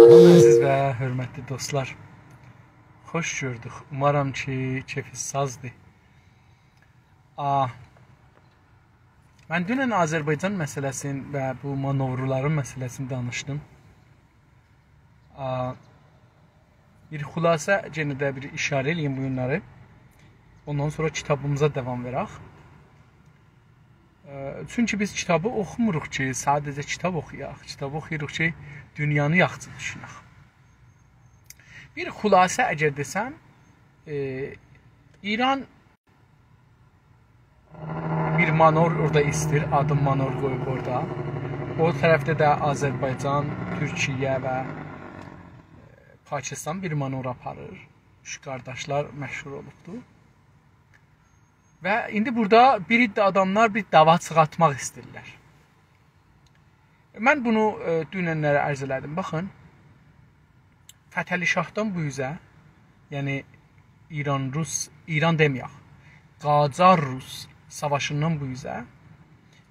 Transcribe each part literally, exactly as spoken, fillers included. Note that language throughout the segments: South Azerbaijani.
سلام عزیز و حؤرمتلی دوستلار. خوش گؤردوک. اومارام کی، کئفینیز سازدیر. آ، من دونن آذربایجان مسئله‌سینی و بو مانورلارین مسئله‌سینی دانیشدیم. آ، بیر خلاصه، یئنه ده بیر ایشاره ائله‌ییم بو گونلری. اوندان سونرا کیتابیمیزا داوام وئرک. ا، چونکی بیز کیتابی اوخوموروق کی، ساده‌جه کیتاب اوخویاق. کیتابی اوخویوروق کی، دونیانی یاخشی دوشونک. بیر خلاصه اگر دئسم، ائ، ایران بیر مانور اورادا ایستیر، آدین مانور قویوب اورادا. او طرفده ده آذربایجان، تورکیه و، ائ، پاکستان بیر مانور آپاریر. اوچ قارداشلار مشهور اولوبدور. و ایندی بورادا بیر عده آداملار بیر دعوا چیخارتماق ایسته‌ییرلر. من بونو، ائ، دوننلری عرض ائله‌دیم. باخین، فتحعلی شاهدان بو اوزه، یعنی ایران روس، ایران دئمه‌یک، قاجار روس ساواشیندان بو اوزه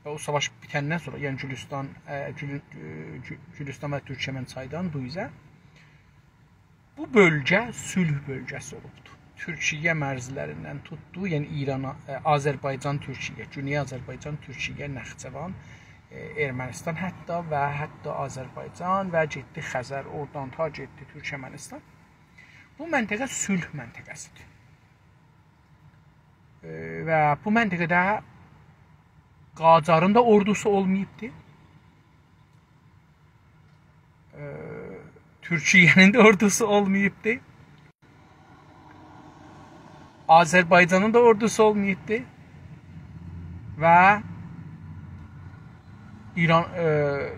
و او ساواش بیتندن سونرا، یعنی گولوستان، ائ، گولو-، ائ، گو-، گولوستان و تورکمن‌چایدان بو اوزه بو بؤلگه صلح بؤلگه‌سی اولوبدور. تورکیه مرزلریندن توتدو، یعنی ایرانا، ائ، آذربایجان، تورکیه، گونئی آذربایجان، تورکیه، نخجوان، ائ، ارمنستان حتی و حتی آذربایجان و گئتدی خزر، اورادان تا گئتدی تورکمنستان. بو منطقه صلح منطقه‌سیدیر. ائ، و بو منطقه‌ده قاجارین دا اوردوسو اولماییبدی. ائ، تورکیه‌نین ده اوردوسو اولماییبدی. آذربایجانین دا اوردوسو اولماییبدی. و ایران، ائ،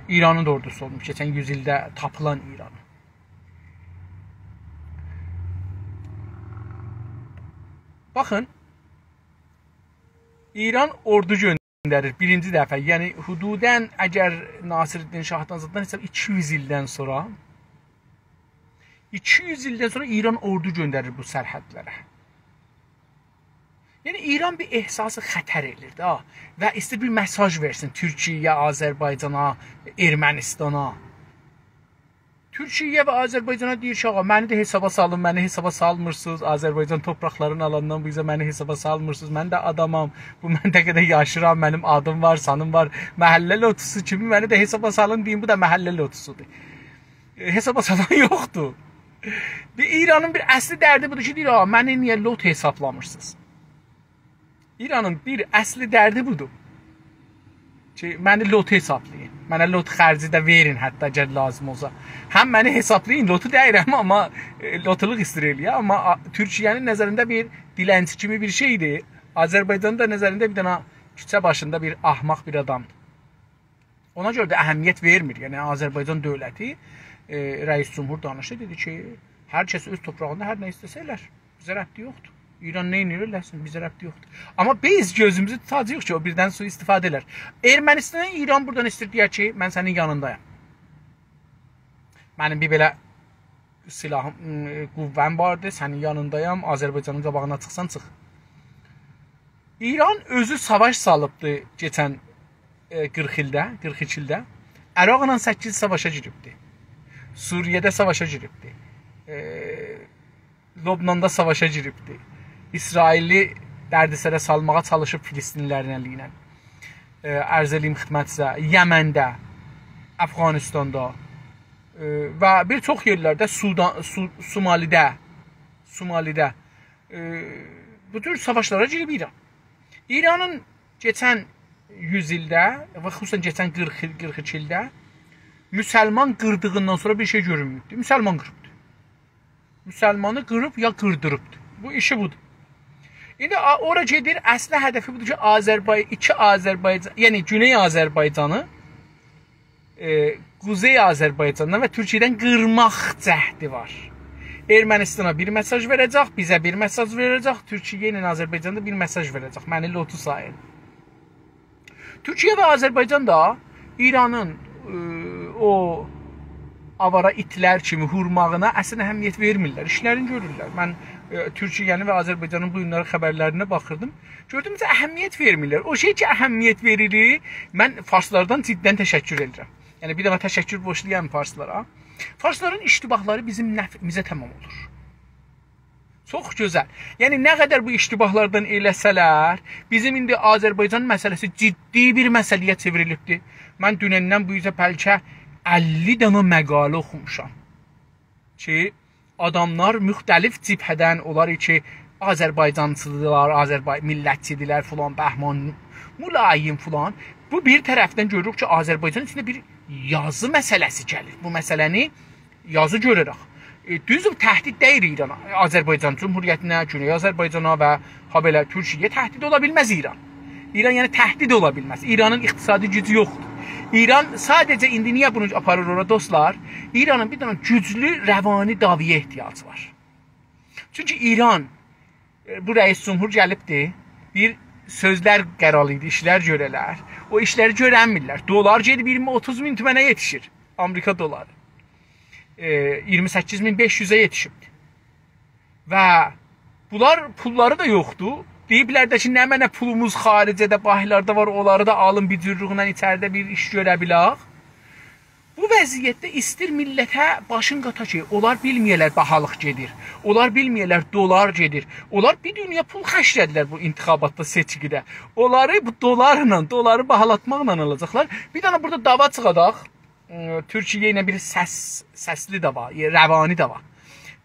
ایرانین دا اوردوسو اولماییب. کئچن یوز ایلده تاپیلان ایران. باخین، ایران اوردو گؤندریر بیرینجی دفعه. یعنی، حدوداً اگر ناصرالدین شاهدان زاددان حساب ایکی یوز ایلدن سونرا، ایکی یوز ایلدن سونرا ایران اوردو گؤندریر بو سرحدلره. یعنی، ایران بیر احساس خطر ائله‌ییر ده، و ایسته‌ییر بیر مئساژ وئرسین تورکیه‌یه، آذربایجانا، ارمنستانا. تورکیه و آذربایجانا دئییر کی، آغا، منی ده حسابا سالین، منی حسابا سالمیرسینیز. آذربایجان تورپاقلارینی آلاندان بو اوزه منی حسابا سالمیرسینیز. من ده آدامام، بو منطقه‌ده یاشیرام، منیم آدیم وار، سانیم وار. محله لوتوسو کیمی منی ده حسابا سالین، دئیین، بو دا محله لوتوسودور. ائ، حسابا سالان یوخدور. بیر ایرانین بیر اصلی دردی بودور کی، دئییر، «آ، منی نییه لوت حسابلامیرسینیز؟» ایرانین بیر اصلی دردی بودور کی، منی لوت حسابلایین. منه لوت خرجی ده وئرین، حتی اگر لازیم اولسا. هم منی حسابلایین، لوتو دئییرم، آمما، ائ، لوتولوق ایستیر ائله‌یه. آمما آ، تورکیه‌نین نظرینده بیر دیلنچی کیمی بیر شئیدیر. آذربایجانین دا نظرینده بیر دنه کوچه باشیندا بیر احمق بیر آدامدیر. اونا گؤره ده اهمیت وئرمیر. یعنی، آذربایجان دؤولتی، ائ، رئیس جمهور دانیشدی، دئدی کی، هر کس اؤز تورپاغیندا هر نه ایسته‌سه ائلر. بیزه ربطی یوخدور. ایران نه ائدیر، ائله‌سین، بیزه ربطی یوخدور. آمما بیز گؤزوموزو توتاجاغیق کی، او بیردن سوءاستفاده ائلر. ارمنستانا ایران بورادان ایسته‌ییر، دئیر کی، من سنین یانیندایام. منیم بیر بئله سلاحیم، م، قوه‌م واردی، سنین یانیندایام، آذربایجانین قاباغینا چیخسان چیخ. ایران اؤزو ساواش سالیبدی کئچن، ائ، قیرخ ایلده، قیرخ ایکی ایلده. عراقلا سککیز ساواشا گیریبدی. سوریه‌ده ساواشا گیریبدی. ائ، لبناندا ساواشا گیریبدی. اسرائیلی دردسره سالماغا چالیشیب فلسطینلی‌لرین الی ایله. ائ، عرض ائله‌ییم خدمتینیزه، یمنده، افغانستاندا، ائ، و بیر چوخ یئرلرده، سودان، سو-، سومالیده، سومالیده، ائ، بو تور ساواشلارا گیریب ایران. ایرانین کئچن یوز ایلده و خصوصاً کئچن قیرخ ایل، قیرخ ایکی ایلده مسلمان قیردیغیندان سونرا بیر شئی گؤرونمه‌ییبدی. مسلمان قیریبدی. مسلمانی قیریب یا قیردیریبدی. بو ایشی بودور. ایندی آ-، اورا گئدیر، اصلی هدفی بودور کی، آذربای-، ایکی آذربایجان، یعنی گونئی آذربایجانی، ائ، قوزئی آذربایجاندان و تورکیه‌دن قیرماق جهدی وار. ارمنستانا بیر مئساژ وئره‌جک، بیزه بیر مئساژ وئره‌جک، تورکیه ایله آذربایجانا دا بیر مئساژ وئره‌جک. منی لوتو سایین. تورکیه و آذربایجان دا ایرانین، ائ، او آوارا ایتلر کیمی هورماغینا اصلاً اهمیت وئرمیرلر. ایشلرینی گؤرورلر. من، ائ، تورکیه‌نین و آذربایجانین بو گونلری خبرلرینه باخیردیم. گؤردوم کی، اهمیت وئرمیرلر. او شئی کی، اهمیت وئریلیر، من فارسلاردان جداً تشکر ائدیرم. یعنی، بیر دفعه تشکر بورجلویام فارسلارا. فارسلارین اشتباهلاری بیزیم نفعیمیزه تمام اولور. چوخ گؤزل. یعنی، نه قدر بو اشتباهلاردان ائله‌سه‌لر، بیزیم ایندی آذربایجان مسئله‌سی جدی بیر مسئله‌یه چئوریلیبدیر. من دونندن بو اوزه بلکه اللی دنه مقاله اوخوموشام کی، آداملار مختلف جبهه‌دن، اونلار کی، آذربایجانچیدیلار، آذربای-، میللتچیدیلر، فلان، بهمان، ملایم فلان. بو بیر طرفدن گؤروروک کی، آذربایجان ایچینده بیر یازی مسئله‌سی گلیر. بو مسئله‌نی یازی گؤره‌رک. ائ، دوزدور، تهدید دئییل ایرانا، آذربایجان جمهوریتینه، گونئی آذربایجانا و هابئله تورکیه‌یه تهدید اولا بیلمز ایران. ایران، یعنی، تهدید اولا بیلمز. ایرانین اقتصادی گوجو یوخدور. ایران ساده‌جه ایندی نییه بونو آپاریر اورا، دوستلار؟ ایرانین بیر دنه گوجلو روانی داوییه احتیاجی وار. چونکی ایران، ائ، بو رئیس جمهور گلیبدی، بیر سؤزلر قرار ایدی، ایشلر گؤره‌لر. او ایشلری گؤرنمیرلر. دلار گئدیب اییرمی اوتوز مین تومنه یئتیشیر. آمریکا دلاری. ائ، اییرمی سککیز مین بئش یوزه یئتیشیبدی. و بونلار پوللاری دا یوخدور. دئییبلر ده کی، نمنه پولوموز خارجه‌ده، بانکلاردا وار، اونلاری دا آلین بیر جورلوغونان ایچریده بیر ایش گؤره بیلک. بو وضعیتده ایستیر میللته باشین قاتا کی، اونلار بیلمه‌یه‌لر باهالیق گئدیر. اونلار بیلمه‌یه‌لر دلار گئدیر. اونلار بیر دونیا پول خرجله‌دیلر بو انتخاباتدا، سئچکیده. اونلاری بو دلارلا، دلاری باهالاتماقلا آلاجاقلار. بیر دنه بورادا دعوا چیخاداق. م، تورکیه ایله بیر سس، سسلی دعوا، ائ، روانی دعوا.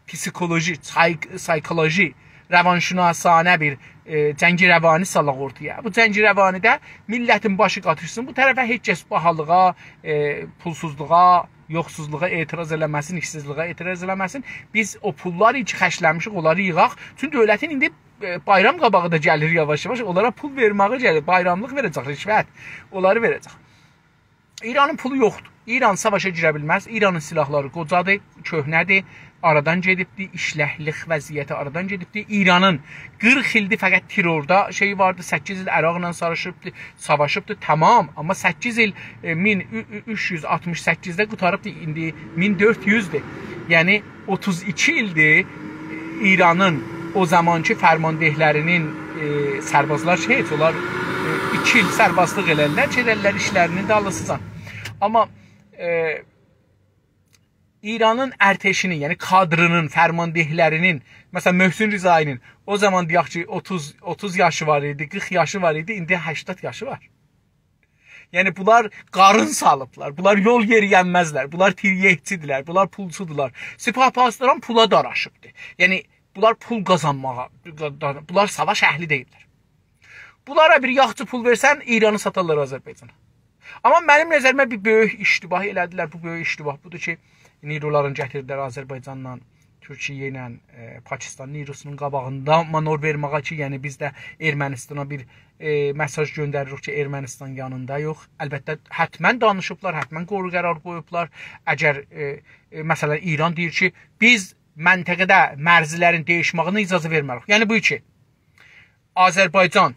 پسیکولوژی، سایک-، سایکولوژی، روانشناسانه بیر، ائ، جنگ روانی سالاق اورتایا. بو جنگ روانیده میللتین باشی قاتیشسین. بو طرفه هئچ کس باهالیغا، ائ، پولسوزلوغا، یوخسوللوغا اعتراض ائله‌مه‌سین، ایشسیزلیگه اعتراض ائله‌مه‌سین. بیز او پوللاری کی خرجله‌میشیک، اونلاری ییغاق. چونکی دؤولتین ایندی، ائ، بایرام قاباغی دا گلیر یاواش-یاواش. اونلارا پول وئرمه‌یه گلیر. بایراملیق وئره‌جک، رشوت. اونلاری وئره‌جک. ایرانین پولو یوخدور. ایران ساواشا گیره بیلمز. ایرانین سیلاحلاری قوجادیر، کؤهنه‌دیر، آرادان گئدیبدیر، ایشلکلیک وضعیتی آرادان گئدیبدیر. ایرانین قیرخ ایلدیر فقط تروردا شئی واردی، سککیز ایل عراقلا ساواشیبدی، ساواشیبدی، تمام. آمما سککیز ایل، ائ، مین اوچ یوز آلتمیش سککیزده قوتاریبدی، ایندی مین دؤرد یوزدور. یعنی، اوتوز ایکی ایلدیر ایرانین او زامانکی فرماندهلرینین، ائ، سربازلار کی، هئچ، اونلار، ائ، ایکی ایل سربازلیق ائلرلر، گئدرلر ایشلرینین دالیسیجان. آمما، ائ، ایرانین ارتشینین، یعنی کادرینین، فرماندهلرینین، مثلا، محسن رضایی‌نین او زامان، دئیک کی، اوتوز، اوتوز یاشی وار ایدی، قیرخ یاشی وار ایدی، ایندی هشتاد یاشی وار. یعنی، بونلار قارین سالیبلار، بونلار یول یئری‌ینمزلر، بونلار تیریکچی‌دیرلر، بونلار پولچودولار. سپاه پاسداران پولا داراشیبدیر. یعنی، بونلار پول قازانماغا، بونلار ساواش اهلی دئییللر. بونلارا بیر یاخچی پول وئرسن، ایرانی ساتارلار آذربایجانا. آمما منیم نظریمه بیر بؤیوک اشتباه ائله‌دیلر. بو بؤیوک اشتباه بودور کی، نیرولارین گتیردیلر آذربایجاندان، تورکیه ایله، ائ، پاکستان نیروسونون قاباغیندا مانور وئرمه‌یه کی، یعنی بیز ده ارمنستانا بیر، ائ، مئساژ گؤندریریک کی، ارمنستان یانیندا یوخ. البته، حتما دانیشیبلار، حتما قوری قرار قویوبلار. اگر، ائ، ائ، مثلا، ایران دئییر کی، بیز منطقه‌ده مرزلرین دییشمه‌یینه اجازه وئرمه‌ریک. یعنی بو کی، آذربایجان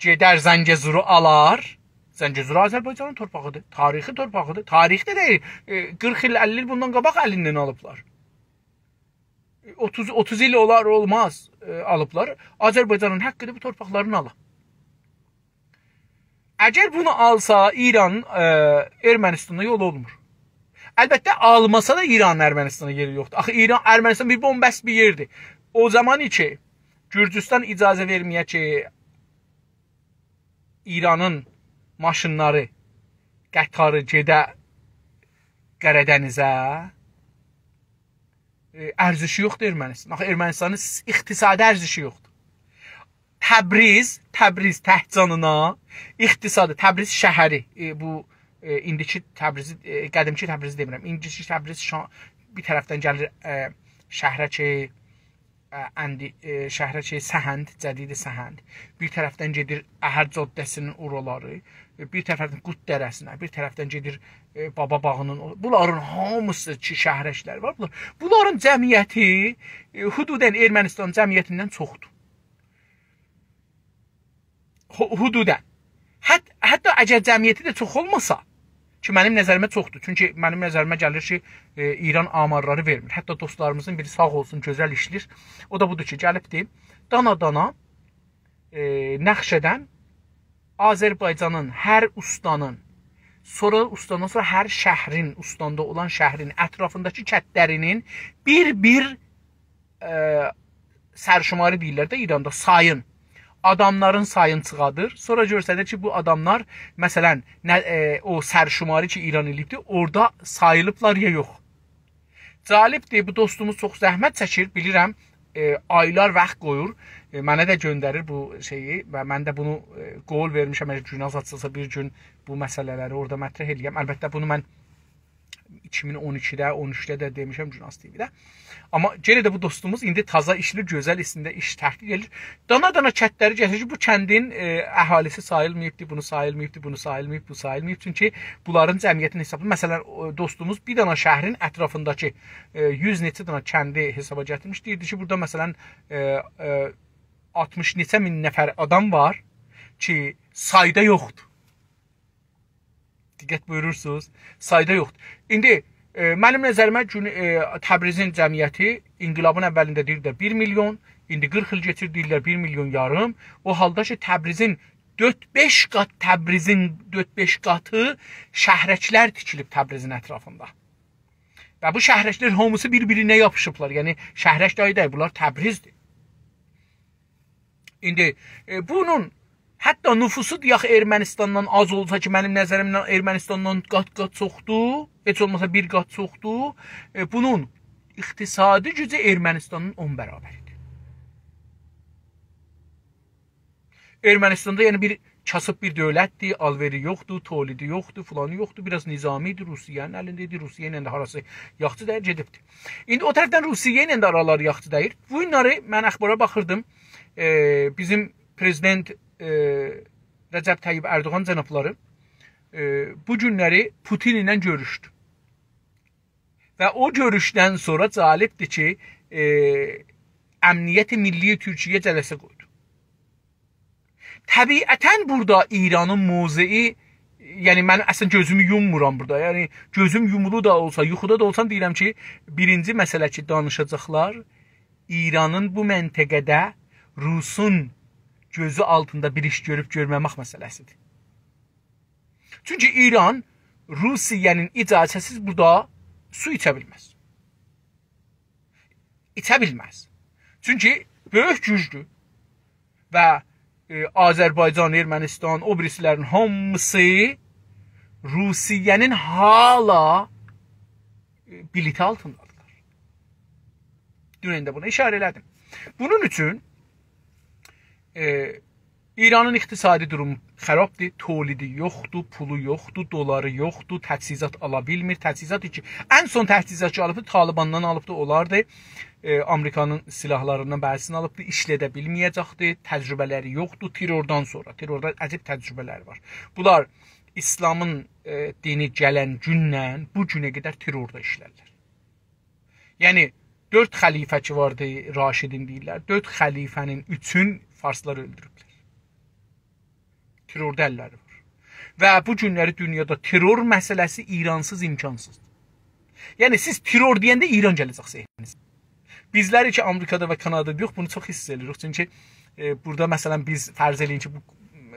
گئدر زنگه‌زورو آلار. زنگه‌زور آذربایجانین تورپاغیدیر، تاریخی تورپاغیدیر. تاریخده دئییل، ائ، قیرخ ایل، اللی ایل بوندان قاباق الیندن آلیبلار. ائ، اوتوز، اوتوز ایل اولار اولماز، ائ، آلیبلار. آذربایجانین حقیدیر بو تورپاقلارینی آلا. اگر بونو آلسا ایران، ائ، ارمنستاندا یول اولمور. البته، آلماسا دا ایرانین ارمنستاندا یئری یوخدور. آخی ایران، ارمنستان بیر بن‌بست بیر یئردیر. او زامان کی، گورجوستان اجازه وئرمه‌یه کی، ایرانین ماشینلاری، قطاری گئده قره‌دنیزه، ائ، ارزشی یوخدور ارمنستان. آخی ارمنستانین س-، اقتصادی ارزشی یوخدور. تبریز، تبریز تک جانینا اقتصادی، تبریز شهری، ائ، بو، ائ، ایندیکی تبریزی، ائ، قدیمکی تبریزی دئمیرم. ایندیکی تبریز شا-، بیر طرفدن گلیر، ائ، شهره کی، ائ، اندی-، ائ، شهره کی، سهند، جدید سهند. بیر طرفدن گئدیر اهر جاده‌سینین اورالاری، ائ، بیر طرفدن قورد دره‌سینه، بیر طرفدن گئدیر، ائ، بابا باغی‌نین او-، بونلارین هامیسی کی، شهرکلر وار. بونلار، بونلارین جمعیتی، ائ، حدوداً ارمنستان جمعیتیندن چوخدور. حو-، حدوداً. حت-، حتی اگر جمعیتی ده چوخ اولماسا، کی، منیم نظریمه چوخدور. چونکی منیم نظریمه گلیر کی، ائ، ایران آمارلاری وئرمیر. حتی دوستلاریمیزین بیری ساغ اولسون، گؤزل ایشله‌ییر. او دا بودور کی، گلیبدی، دانا-دانا، ائ، نقشه‌دن آذربایجانین هر اوستانین سونرا اوستاندان سونرا هر شهرین، اوستاندا اولان شهرین اطرافینداکی کندلرینین بیر-بیر، ائ، سرشماری دئییرلر ده ایراندا، سایین. آداملارین سایین چیخادیر. سونرا گؤرسدیر کی، بو آداملار، مثلا، نه، ائ، او سرشماری کی، ایران ائله‌ییبدی، اورادا ساییلیبلار یا یوخ. جالبدیر، بو دوستوموز چوخ زحمت چکیر، بیلیرم. ائ، آیلار واخت قویور، ائ، منه ده گؤندریر بو شئیی و من ده بونو، ائ، قول وئرمیشم، اگر گوناز آچیلسا بیر گون بو مسئله‌لری اورادا مطرح ائله‌یم. البته، بونو من ایکی مین اون ایکیده، اون اوچده ده دئمیشم گوناز تی‌وی‌ده. آمما یئنه ده بو دوستوموز ایندی تازا ایشله‌ییر، گؤزل ایچینده ایش تحقیق ائدیر. دانا-دانا کندلری گتیریر کی، بو کندین، ائ، اهالیسی ساییلماییبدی، بونو ساییلماییبدی، بونو ساییلماییب، بو ساییلماییب. چونکی بونلارین جمعیتین حسابی، مثلا، او دوستوموز بیر دانا شهرین اطرافینداکی، ائ، یوز نئچه دانا کندی حسابا گتیرمیش. دئییردی کی، بورادا، مثلا، ائ، ائ، آلتمیش نئچه مین نفر آدام وار کی، سایدا یوخدور. دقت بویورورسونوز، سایدا یوخدور. ایندی، ائ، منیم نظریمه گون-، ائ، تبریزین جمعیتی انقلابین اولینده دئییردی بیر میلیون، ایندی قیرخ ایل کئچیر دئییرلر بیر میلیون یاریم. او حالدا کی، تبریزین دؤرد-بئش قات، تبریزین دؤرد-بئش قاتی شهرکلر تیکیلیب تبریزین اطرافیندا. و بو شهرکلر هامیسی بیر-بیرینه یاپیشیبلار. یعنی، شهرک دای دای، بونلار تبریزدیر. ایندی، ائ، بونون حتی نفوسو، دئیک، ارمنستاندان آز اولسا کی، منیم نظریمدن ارمنستاندان قات-قات چوخدور، هئچ اولماسا بیر قات چوخدور، ائ، بونون اقتصادی گوجو ارمنستانین اون برابریدیر. ارمنستاندا، یعنی، بیر کاسیب بیر دؤولتدیر، آلوئری یوخدور، تولیدی یوخدور، فلانی یوخدور، بیر آز نظامی‌دیر، روسیه‌نین الینده‌دیر، روسیه ایله ده آراسی یاخشی دئییل، گئدیبدیر. ایندی او طرفدن روسیه ایله ده آرالاری یاخشی دئییل. بو گونلری من اخبارا باخیردیم، ائ، بیزیم پرزیدنت، ائ، رجب طیب اردوغان جنابلاری، ائ، بو گونلری پوتین ایله گؤروشدو. و او گؤروشدن سونرا جالبدیر کی، ائ، امنیت ملی تورکیه جلسه قویدو. طبیعتا بورادا ایرانین موضعی، یعنی من اصلا گؤزومو یوممورام بورادا. یعنی گؤزوم یومولو دا اولسا، یوخودا دا اولسام دئییرم کی، بیرینجی مسئله کی، دانیشاجاقلار، ایرانین بو منطقه‌ده روسون گؤزو آلتیندا بیر ایش گؤروب گؤرمه‌مک مسئله‌سیدیر. چونکی ایران روسیه‌نین اجازه‌سیز بورادا سو ایچه بیلمز. ایچه بیلمز. چونکی بؤیوک گوجدور. و، ائ، آذربایجان، ارمنستان، او بیریسی‌لرین هامیسی روسیه‌نین حالا، ائ، بلیطی آلتیندادیرلار. دونن ده بونا اشاره ائله‌دیم. بونون اوچون، ائ، ایرانین اقتصادی دورومو خرابدیر، تولیدی یوخدور، پولو یوخدور، دلاری یوخدور، تجهیزات آلا بیلمیر. تجهیزات کی، ان سون تجهیزات کی آلیبدی، طالباندان آلیبدی، اولاردی. ائ، آمریکانین سلاحلاریندان بعضی‌سینی آلیبدی، ایشلده بیلمه‌یه‌جکدی، تجربه‌لری یوخدور تروردان سونرا. تروردا عجیب تجربه‌لری وار. بونلار ایسلامین، ائ، دینی گلن گوندن بو گونه قدر تروردا ایشلرلر. یعنی، دؤرد خلیفه کی واردی، راشدین دئییرلر، دؤرد خلیفه‌نین اوچون فارسلار اؤلدوروبلر. تروردا اللری وار. و بو گونلری دونیادا ترور مسئله‌سی ایرانسیز امکانسیزدیر. یعنی، سیز ترور دئینده ایران گله‌جک ذهنینیزه. بیزلر کی، آمریکادا و کانادادا یوخ، بونو چوخ حس ائدیریک. چونکی، ائ، بورادا، مثلا، بیز فرض ائله‌یین کی، بو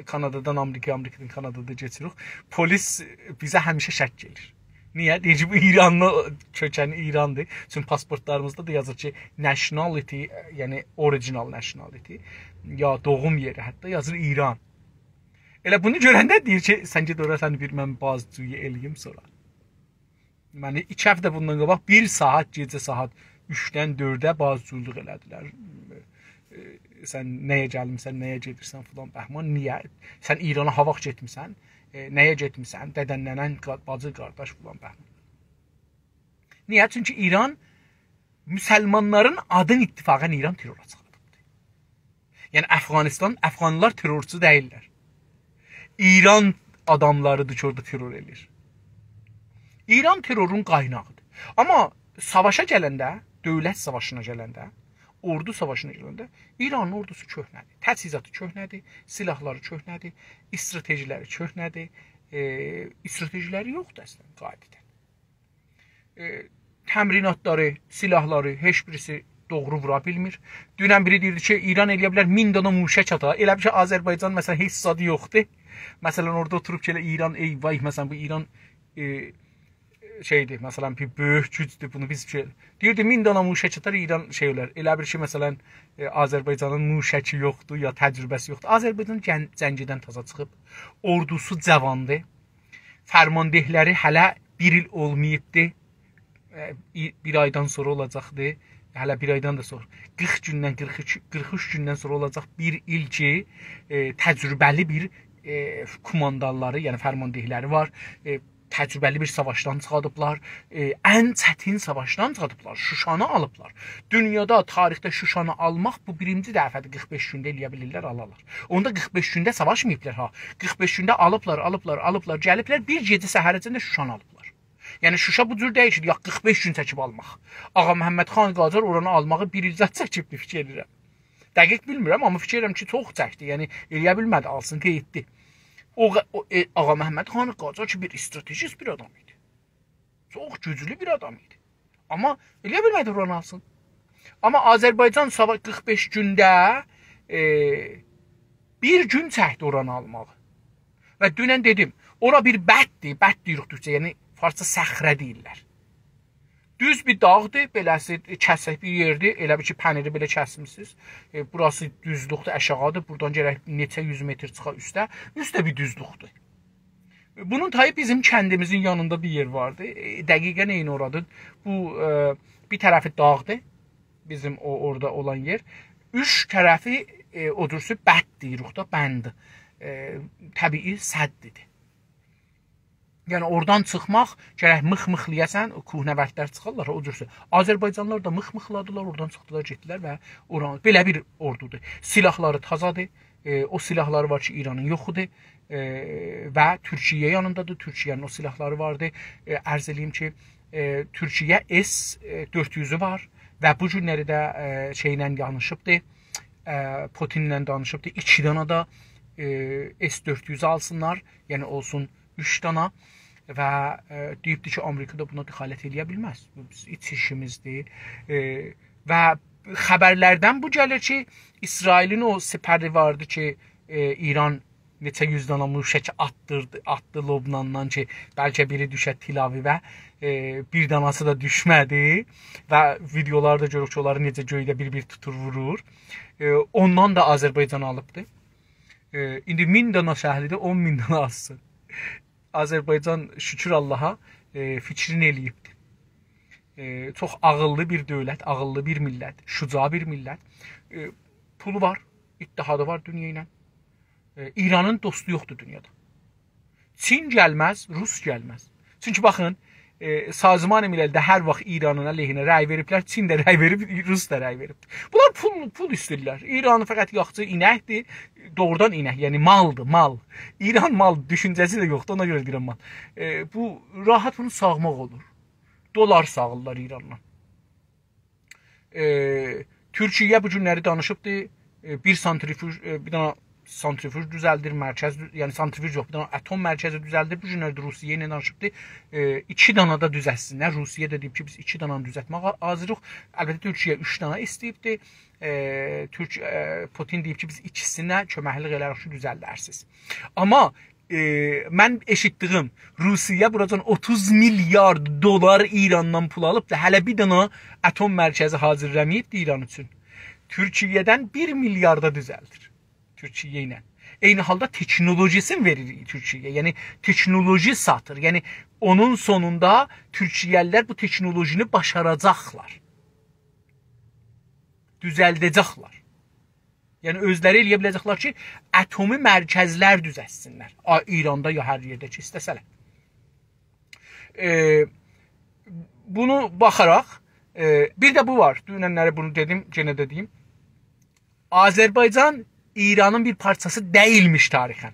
کانادادان آمریکایا، آمریکادان کانادادا کئچیریک. پلیس بیزه همیشه شک گلیر. نییه؟ دئییر کی، بو ایرانلی، کؤکنی ایراندیر. چونکی پاسپورتلاریمیزدا دا یازیر کی، nationality، یعنی original nationality، یا دوغوم یئری حتی یازیر ایران. ائله بونو گؤرنده دئییر کی، سن گئت اورا، سن بیر من بازجویی ائله‌ییم سونرا. منی ایکی هفته بوندان قاباق بیر ساعت، گئجه ساعت اوچدن دؤرده بازجولوق ائله‌دیلر. ائ، سن نه‌یه گلمیسن، نه‌یه گئدیرسن فلان بهمان، نییه؟ سن ایرانا هاواخت گئتمیسن، ائ، نه‌یه گئتمیسن، دده‌ن، ننه‌ن، قا-، باجی، قارداش فلان بهمان. نییه؟ چونکی ایران مسلمانلارین آدین اتفاقا ایران تروره چیخاردیبدی. یعنی افغانستان، افغانلار ترورچو دئییللر. ایران آداملاریدیر کی، اورادا ترور ائله‌ییر. ایران ترورون قایناغیدیر. آمما ساواشا گلنده، دؤولت ساواشینا گلنده، اوردو ساواشینا گلنده ایرانین اوردوسو کؤهنه‌دیر. تجهیزاتی کؤهنه‌دیر، سلاحلاری کؤهنه‌دیر، استراتژی‌لری کؤهنه‌دیر. ائ، استراتژی‌لری یوخدور اصلا قاعدتا. ائ، تمریناتلاری، سلاحلاری هئچ بیریسی دوغرو وورا بیلمیر. دونن بیری دئییردی کی، ایران ائلیه بیلر مین دانا موشک آتا. ائله بیل کی، آذربایجان، مثلا، هئچ زادی یوخدور. مثلا، اورادا اوتوروب کی، ائله ایران، ای وای، مثلا، بو ایران، ائ، شئیدیر، مثلا، بیر بؤیوک گوجدور، بونو بیز شئی، دئییردی، مین دانا موشک آتار، ایران شئی اولار. ائله بیل کی، مثلا، ائ، آذربایجانین موشکی یوخدور، یا تجربه‌سی یوخدور. آذربایجان جن-، جنگیدن تازا چیخیب، اوردوسو جاواندیر، فرماندهلری هله بیر ایل اولماییبدی. ائ، ای-، بیر آیدان سونرا اولاجاقدی. هله بیر آیدان دا سونرا. قیرخ گوندن، قیرخ اوچ، قیرخ اوچ گوندن سونرا اولاجاق بیر ایل کی، ائ، تجربه‌لی بیر، ائ، کوماندانلاری، یعنی فرماندهلری وار. ائ، تجربه‌لی بیر ساواشدان چیخاریبلار. ائ، ان چتین ساواشدان چیخاریبلار. شوشانی آلیبلار. دونیادا، تاریخده شوشانی آلماق بو بیرینجی دفعه‌دیر. قیرخ بئش گونده ائلیه بیلیرلر، آلالار. اوندا قیرخ بئش گونده ساواشماییبلار ها. قیرخ بئش گونده آلیبلار، آلیبلار، آلیبلار، گلیبلر، بیر گئجه سحر ایچینده شوشانی آلیبلار. یعنی شوشا بو جور دئییل کی، یا قیرخ بئش گون چکیب آلماق. آغا محمد خان قاجار اورانی آلماغی بیر ایل زاد چکیبدی، فیکیر ائدیرم. دقیق بیلمیرم، آمما فیکیر ائدیرم کی، چوخ چکدی. یعنی ائلیه بیلمه‌دی، آلسین، قئییتدی. او، او، ائ، آغا محمد خان قاجار کی، بیر استراتژیست بیر آدام ایدی. چوخ گوجلو بیر آدام ایدی. آمما ائلیه بیلمه‌دی اورانی آلسین. آمما آذربایجان صاباح قیرخ بئش گونده، ائ، بیر گون چکدی اورانی آلماغی. و دونن دئدیم، اورا بیر بتدیر، بت دئییریک تورکجه، یعنی فارسجا صخره دئییرلر. دوز بیر داغدیر، بئله‌سی کسک بیر یئردیر، ائله بیل کی، پنیری بئله کسمیسینیز. ائ، بوراسی دوزلوکدور، آشاغیدیر، بورادان گرک نئچه یوز متر چیخا اوسته. اوست ده بیر دوزلوکدور. بونون تایی بیزیم کندیمیزین یانیندا بیر یئر واردی. ائ، دقیقاً عینی اورادیر. بو، ائ، بیر طرفی داغدیر، بیزیم او اورادا اولان یئر. اوچ طرفی، ائ، او جورسو بت دئییریک دا، بند. ائ، طبیعی سددیر. یعنی اورادان چیخماق، گرک میخ‌میخلایاسان، او کوهنوردلر چیخارلار، او جورسو. آذربایجانلیلار دا میخ‌میخلادیلار، اورادان چیخدیلار، گئتدیلر و اورا بئله بیر اوردودور. سلاحلاری تازادیر، ائ، او سلاحلاری وار کی، ایرانین یوخودور، ائ، و تورکیه یانیندادیر، تورکیه‌نین او سلاحلاری واردیر. ائ، عرض ائله‌ییم کی، ائ، تورکیه اس، ائ، دؤرد یوزو وار و بو گونلری ده، ائ، شئیله دانیشیبدی، ائ، پوتینله دانیشیبدی. ایکی دانا دا، ائ، اس دؤرد یوز آلسینلار، یعنی اولسون اوچ دانا و، ائ، دئییبدی کی، آمریکا دا بونا دخالت ائلیه بیلمز. بو بیز ایچ ایشیمیزدیر. ائ، و خبرلردن بو گلیر کی، اسرائیلین او سپری واردی کی، ائ، ایران نئچه یوز دانا موشک آتدیردی، آتدی لبناندان کی، بلکه بیری دوشه تل‌آویوه، ائ، بیر داناسی دا دوشمه‌دی و ویدئولاری دا گؤروروک کی، اونلاری نئجه گؤیده بیر-بیر توتور، وورور. ائ، اوندان دا آذربایجان آلیبدی. ائ، ایندی مین دانا شهریدی، اون مین دانا آلسین. آذربایجان، شوکور آللاها، ائ، فیکرینی ائله‌ییبدی. ائ، چوخ عاغیللی بیر دؤولت، عاغیللی بیر میللت، شجاع بیر میللت. ائ، پولو وار، اتحادی وار دونیا ایله. ائ، ایرانین دوستو یوخدور دونیادا. چین گلمز، روس گلمز. چونکی باخین، ائ، سازمان مللده هر واخت ایرانین علیهینه رأی وئریبلر، چین ده رأی وئریب، روس دا رأی وئریب. بونلار پول، پول ایسته‌ییرلر. ایران فقط یاخچی اینکدیر، دوغرودان اینک، یعنی مالدیر، مال. ایران مال دوشونجه‌سی ده یوخدور، اونا گؤره دئییرم مال. ائ، بو راحت بونو ساغماق اولور. دلار ساغیرلار ایراندان. ائ، تورکیه بو گونلری دانیشیبدی، ائ، بیر سانتریفوژ، ائ، بیر دانا سانتریفوژ دوزلدیر، مرکز دو-، یعنی سانتریفوژ یوخ، بیر دانا اتم مرکزی دوزلدیر. بو گونلری ده روسیه ایله دانیشیبدی، ائ، ایکی دانا دا دوزلتسینلر. روسیه ده دئییب کی، بیز ایکی دانا دوزلتمک حاضریق. البته، تورکیه اوچ دانا ایسته‌ییبدی. ائ، تورک-، ائ، پوتین دئییب کی، بیز ایکیسینه کؤمکلیک ائله‌ریک کی، دوزلدرسینیز. آمما ائ، من ائشیتدیگیم، روسیه بوراجان اوتوز میلیارد دلار ایراندان پول آلیبدی، هله بیر دانا اتم مرکزی حاضرلاماییبدی ایران اوچون. تورکیه‌دن بیر میلیاردا دوزلدیر. تورکیه ایله. عینی حالدا تکنولوژیسینی وئریر تورکیه‌یه. یعنی، تکنولوژی ساتیر. یعنی، اونون سونوندا تورکیه‌لیلر بو تکنولوژینی باشاراجاقلار. دوزلده‌جکلر. یعنی اؤزلری ائلیه بیله‌جکلر کی، اتمی مرکزلر دوزلتسینلر. آ-، ایراندا یا هر یئرده کی، ایسته‌سه‌لر. ائ، بونو باخاراق، ائ، بیر ده بو وار. دوننلری بونو دئدیم، یئنه ده دئییم. آذربایجان ایرانین بیر پارچاسی دئییلمیش تاریخاً.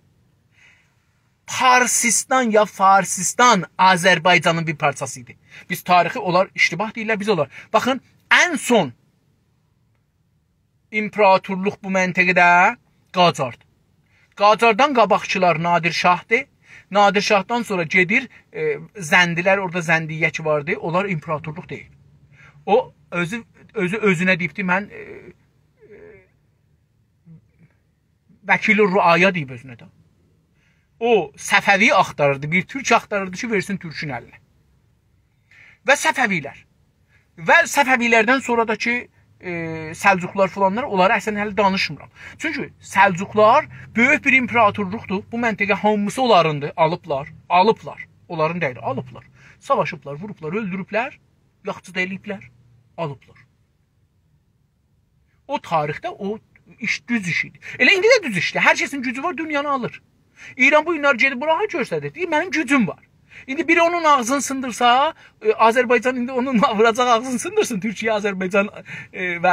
پارسیستان یا فارسیستان آذربایجانین بیر پارچاسی ایدی. بیز تاریخی، اونلار اشتباه دئییرلر، بیز اونلار. باخین، ان سون ایمپراتورلوق بو منطقه‌ده قاجاردی. قاجاردان قاباقکیلار نادر شاهدی. نادر شاهدان سونرا گئدیر، ائ، زندیلر، اورادا زندیه کی واردی، اونلار ایمپراتورلوق دئییل. او اؤزو، اؤزو اؤزونه دئییبدی، من، ائ، ائ، وکیل رعایا دئییب اؤزونه ده. او صفوی آختاریردی، بیر تورک آختاریردی کی، وئرسین تورکون الینه. و صفوی‌لر. و صفوی‌لردن سونرا دا کی، ائ، سلجوقلار فلانلار، اونلاری اصلاً هله دانیشمیرام. چونکی سلجوقلار بؤیوک بیر ایمپراتورلوقدور. بو منطقه هامیسی اونلاریندیر. آلیبلار، آلیبلار. اونلارین دئییل، آلیبلار. ساواشیبلار، ووروبلار، اؤلدوروبلر، یاخچی دا ائله‌ییبلر، آلیبلار. او تاریخده او ایش دوز ایش ایدی. ائله ایندی ده دوز ایشدیر. هر کسین گوجو وار، دونیانی آلیر. ایران بو گونلر گئدیب بوراها گؤستریر. دئییر، «منیم گوجوم وار.» ایندی بیری اونون آغزینی سیندیرسا، ائ، آذربایجان ایندی اونون ووراجاق آغزینی سیندیرسین. تورکیه، آذربایجان، ائ، و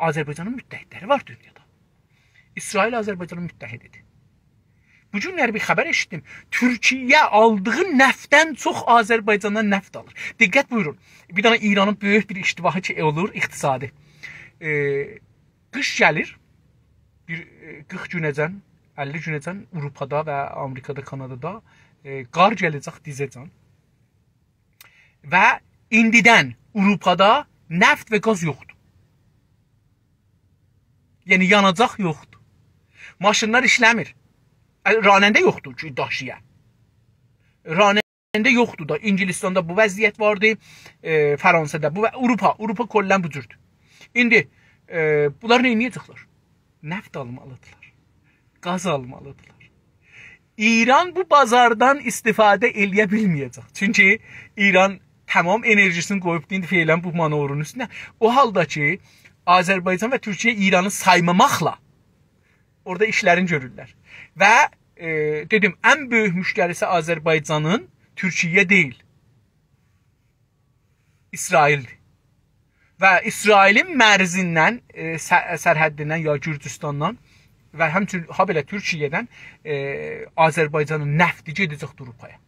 آذربایجانین متحدلری وار دونیادا. اسرائیل آذربایجانین متحدیدیر. بو گونلری بیر خبر ائشیتدیم. تورکیه آلدیغی نفتدن چوخ آذربایجاندان نفت آلیر. دقت بویورون. بیر دنه ایرانین بؤیوک بیر اشتباهی کی اولور، اقتصادی. ائ، قیش گلیر. بیر، ائ، قیرخ گونه‌جن، اللی گونه‌جن آوروپادا و آمریکادا، کانادادا، ائ، قار گله‌جک دیزه‌جن. و ایندیدن آوروپادا نفت و گاز یوخدور. یعنی یاناجاق یوخدور. ماشینلار ایشله‌میر. ائ، راننده یوخدور کی، داشییا. راننده یوخدور دا. انگلستاندا بو وضعیت واردی، ائ، فرانسادا بو و آوروپا، آوروپا کلاً بو جوردور. ایندی، ائ، بونلار نه ائده‌جکلر؟ نفت آلمالیدیرلار. گاز آلمالیدیرلار. ایران بو بازاردان استفاده ائله‌یه بیلمه‌یه‌جک. چونکی ایران تمام انرژی‌سینی قویوبدو ایندی فعلاً بو مانورون اوستونه. او حالدا کی، آذربایجان و تورکیه ایرانی سایماماقلا اورادا ایشلرینی گؤرورلر. و، ائ، دئدیم، ان بؤیوک مشتری‌سی آذربایجانین تورکیه دئییل، اسرائیلدیر. و اسرائیلین مرزیندن، ائ، سر-، سرحدیندن یا گورجوستاندان و همچنین هابئله تورکیه‌دن، ائ، آذربایجانین نفتی گئده‌جک آوروپایا.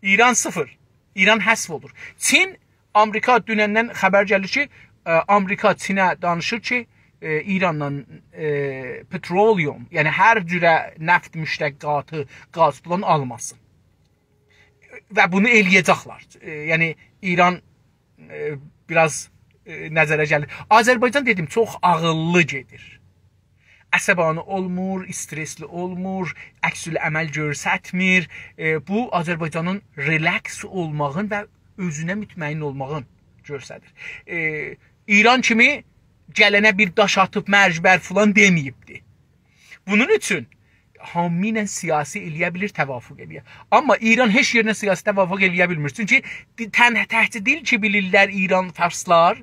ایران صفر. ایران حذف اولور. چین، آمریکا دونندن خبر گلیر کی، ائ، آمریکا چینه دانیشیر کی، ائ، ایراندان، ائ، پترولیوم، یعنی هر جوره نفت مشتقاتی، گاز فلان آلماسین. و بونو ائله‌یه‌جکلر. ائ، یعنی ایران، ائ، بیر آز، ائ، نظره گلیر. آذربایجان، دئدیم، چوخ عاغیللی گئدیر. عصبانی اولمور، استرسلی اولمور، عکس‌العمل گؤسترمیر. ائ، بو آذربایجانین ریلکس اولماغین و اؤزونه مطمئن اولماغین گؤستریر. ائ، ایران کیمی گلنه بیر داش آتیب مرگ بر فلان دئمه‌ییبدی. بونون اوچون هامی ایله سیاسی ائله‌یه بیلیر، توافق ائله‌یه. آمما ایران هئچ یئرینه سیاسی توافق ائله‌یه بیلمیر. چونکی دی-، تن-، تکجه دئییل کی، بیلیرلر ایران، فارسلار،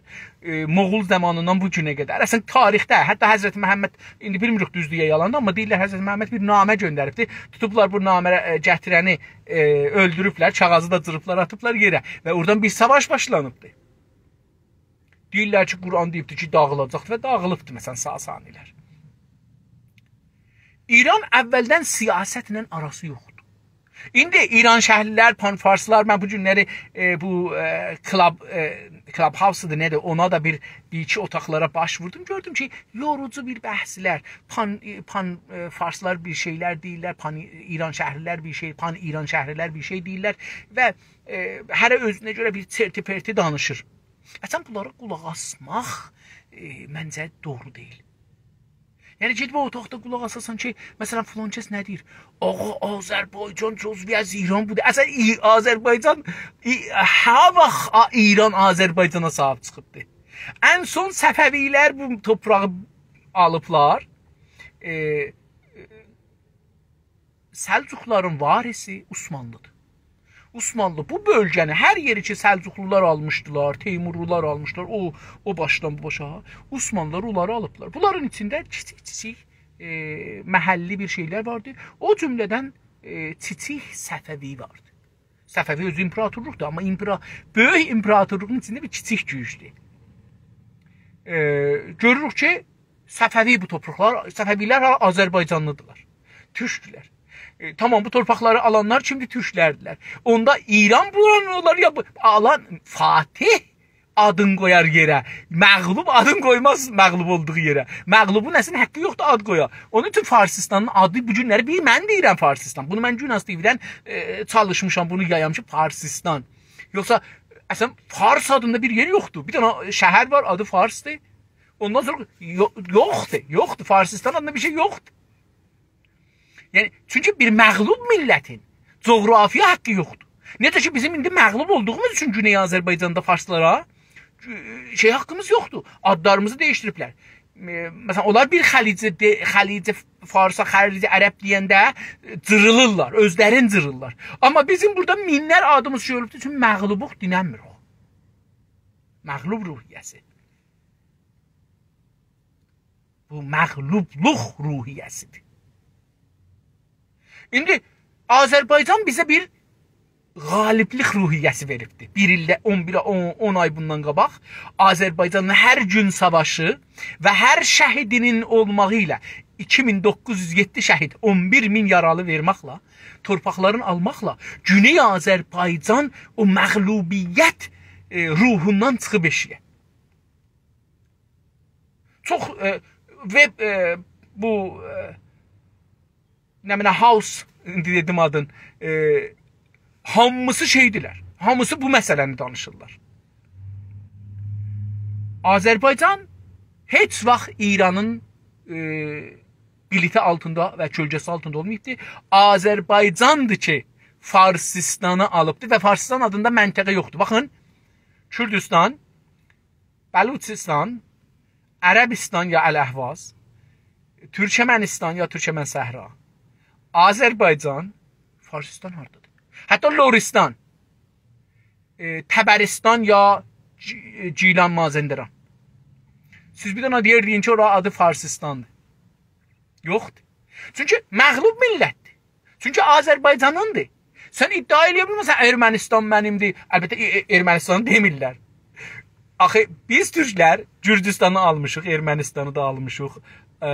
ائ، مغول زامانیندان بو گونه قدر. اصلاً تاریخده، حتی حضرت محمد، ایندی بیلمیریک دوزدور یا یالاندیر، آمما دئییرلر حضرت محمد بیر نامه گؤندریبدی. توتوبلار بو نامه، ائ، گتیرنی، ائ، اؤلدوروبلر، کاغاذی دا جیریبلار، آتیبلار یئره و اورادان بیر ساواش باشلانیبدی. دئییرلر کی، قرآن دئییبدی کی، داغیلاجاقدی و داغیلیبدی، مثلاً، ساسانی‌لر. ایران اوّلدن سیاستله آراسی یوخدور. ایندی ایرانشهرلی‌لر، پان‌فارسلار، من بو گونلری، ائ، بو، ائ، کلاب، ائ، کلاب هاوس‌دیر، نه‌دیر، اونا دا بیر، بیر ایکی اوتاقلارا باش ووردوم. گؤردوم کی، یوروجو بیر بحثلر، پان، ائ، پان، ائ، فارسلار بیر شئیلر دئییرلر، پان ایرانشهرلی‌لر بیر شئی، پان ایرانشهرلی‌لر بیر شئی دئییرلر و، ائ، هره اؤزونه گؤره بیر چرت‌وپرتی دانیشیر. اصلاً بونلارا قولاق آسماق، ائ، منجه دوغرو دئییل. یعنی، گئدیب او اوتاقدا قولاق آساسان کی، مثلاً، فلان کس نه دئییر؟ «آغا، آذربایجان جزوی از ایران بودور.» اصلاً، ای-، آذربایجان، ای-، هه واخت آ-، ایران آذربایجانا صاحیب چیخیبدی؟ ان سون صفوی‌لر بو تورپاغی آلیبلار. ائ، سلجوقلارین وارثی عثمانلی‌دیر. عثمانلی بو بؤلگه‌نی، هر یئری کی، سلجوقلولار آلمیشدیلار، تیمورلولار آلمیشدیلار، او، او باشدان بو باشا، عثمانلی‌لار اونلاری آلیبدیلار. بونلارین ایچینده کیچیک-کیچیک، ائ، محلی بیر شئیلر واردی. او جمله‌دن، ائ، کیچیک صفوی واردی. صفوی اؤزو ایمپراتورلوقدور، آمما ایمپرا-، بؤیوک ایمپراتورلوغون ایچینده بیر کیچیک گوجدور. ائ، گؤروروک کی، صفوی بو تورپاقلار، صفوی‌لر آذربایجانلی‌دیرلار. تورکدولر. ائ، تامام، بو تورپاقلاری آلانلار کیمدیر؟ تورکلردیلر. اوندا ایران بونلاری اونلار یا بو، آلان فاتح آدین قویار یئره. مغلوب آدین قویماز مغلوب اولدوغو یئره. مغلوبون اصلینده حقی یوخدور آد قویا. اونون اوچون فارسیستانین آدی بو گونلری بیر من دئییرم فارسیستان. بونو من گوناز تی‌وی‌دن، ائ، چالیشمیشام، بونو یایام کی، فارسیستان. یوخسا، اصلاً، فارس آدیندا بیر یئر یوخدور. بیر دنه شهر وار، آدی فارسدیر. اوندان سونرا یو-، یوخدور، یوخدور. فارسیستان آدیندا بیر شئی یوخدور. یعنی، چونکی بیر مغلوب میللتین جغرافیا حاققی یوخدور. نئجه کی، بیزیم ایندی مغلوب اولدوغوموز اوچون گونئی آذربایجاندا فارسلارا، ائ، شئی حاققیمیز یوخدور. آدلاریمیزی دییشدیریبلر. ائ، مثلا، اونلار بیر خلیج، دئ-، خلیج فارسا، خلیج عرب دئینده، ائ، جیریلیرلار، اؤزلرین جیریلیرلار. آمما بیزیم بورادا مینلر آدیمیز شئی اولوبدور، چونکی مغلوبوق، دیننمیریک. مغلوب روحیه‌سی. بو مغلوبلوق روحیه‌سیدیر. ایندی آذربایجان بیزه بیر غالبلیک روحیه‌سی وئریبدی. بیر ایلده، اون بیر، اون، اون آی بوندان قاباق آذربایجانین هر گون ساواشی و هر شهیدینین اولماغی ایله ایکی مین دوققوز یوز یئددی شهید، اون بیر مین یارالی وئرمکله، تورپاقلارین آلماقلا گونئی آذربایجان او مغلوبیت، ائ، روحوندان چیخیب ائشیگه. چوخ، ائ، وب، ائ، بو، ائ، نه بیلیم، هاوس، ایندی دئدیم آدین، ائ، هامیسی شئیدیرلر. هامیسی بو مسئله‌نی دانیشیرلار. آذربایجان هئچ واخت ایرانین، ائ، بلیتی آلتیندا و کؤلگه‌سی آلتیندا اولماییبدی. آذربایجاندیر کی، فارسیستانی آلیبدی و فارسیستان آدیندا منطقه یوخدور. باخین، کوردوستان، بلوچیستان، عربیستان یا الاحواز، تورکمنیستان یا تورکمن صحرا، آذربایجان، فارسیستان هاردادیر؟ حتی لوریستان، ائ، طبریستان یا گی-، گیلان مازندران. سیز بیر دنه یئر دئیین کی، اورا آدی فارسیستاندیر. یوخدور. چونکی مغلوب میللتدیر. چونکی آذربایجانیندیر. سن ادعا ائلیه بیلمزسن، ارمنستان منیمدیر. البته، ائ، ائ، ارمنستانی دئمیرلر. آخی بیز تورکلر گورجوستانی آلمیشیق، ارمنستانی دا آلمیشیق. ائ،